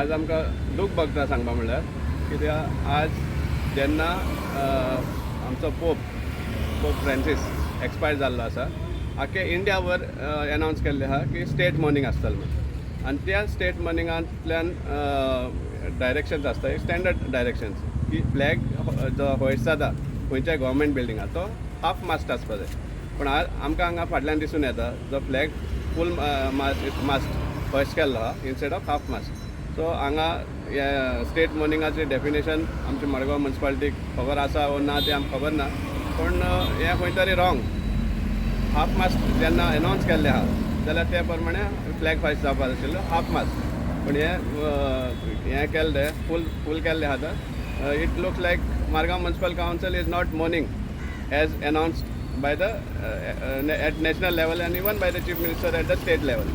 आज आमकां दूख भोगता सांगपा म्हणल्यार, कित्याक आज जेन्ना आमचो पोप फ्रांसीस एक्सपायर जाल्लो आसा, आख्खे इंडियाभर एनावन्स केल्लें आहा की स्टेट मोर्निंग आसतलें म्हूण. आनी त्या स्टेट मोर्निंगांतल्यान डायरेक्शन्स आसता, एक स्टँडर्ड डायरेक्शन्स की फ्लॅग जो होयस्ट जाता खंयच्याय गव्हर्मेंट बिल्डिंगात तो हाफ मास्ट आसपा जाय. पूण आज आमकां हांगा फाटल्यान दिसून येता, जो फ्लॅग फूल मास्ट होयस्ट केल्लो आहा instead of half mast. So हांगा हे स्टेट मोर्निंगाचें डेफिनेशन आमच्या मडगांव म्युन्सिपालिटीक खबर आसा वो ना तें आमकां खबर ना, पूण हें खंय तरी रॉंग. हाफ मास्ट जेन्ना एनावन्स केल्लें आहा जाल्यार ते प्रमाणे फ्लॅग होयस्ट जावपा जाय आशिल्लो हाफ मास्ट. पूण हें केल्लें फूल केल्लें आहा. आतां it looks like Margao Municipal Council is not mourning as announced by the at national level and even by the Chief Minister at the state level.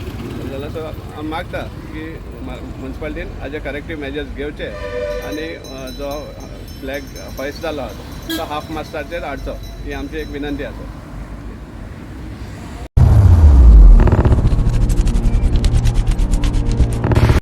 जाल्यार सो हांव मागता की म्युन्सिपालिटीन हाजे करेक्टीव मेजर्स घेवचे आनी जो फ्लॅग होयस्ट जालो आहा तो हाफ मास्टाचेर हाडचो, ही आमची एक विनंती आसा.